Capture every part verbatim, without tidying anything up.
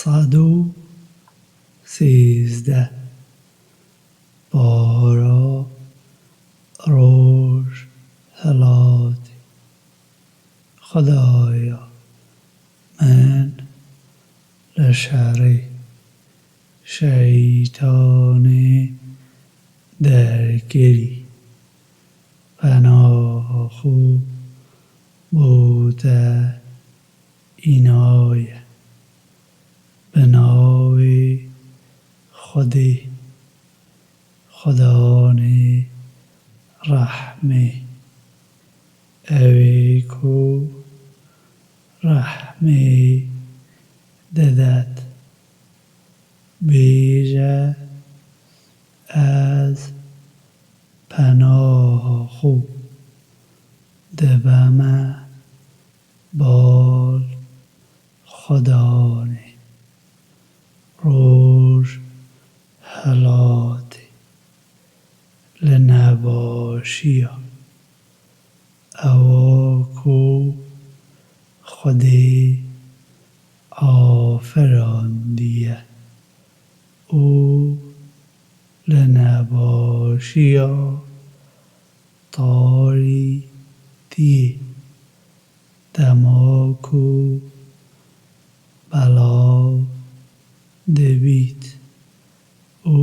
Sed û sêzdeh. Bahara roj hilatê. Xwedaya min li şerê şeytanê derkirî. Penaha xwe bo te înaye. Bi navê Xwedê, Xwedanê rehmê. Ew ê ku rehmê didet. Bêje, ez penaha xwe dibeme bal Xwedanê. Roj hilatê li nebaşiya ewa ku Xwedê afirandiye û li nebaşiya tarîtiyê dema ku belav dibît û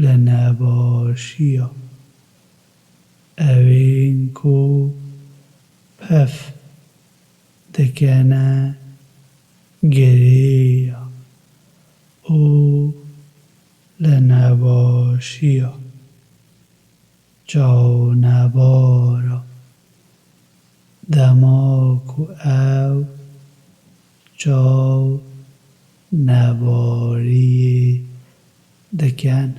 li nebaşiya ewên ku pef dikene girêya û li nebaşiya çawnebara dema ku ew çaw nebariyê dikin,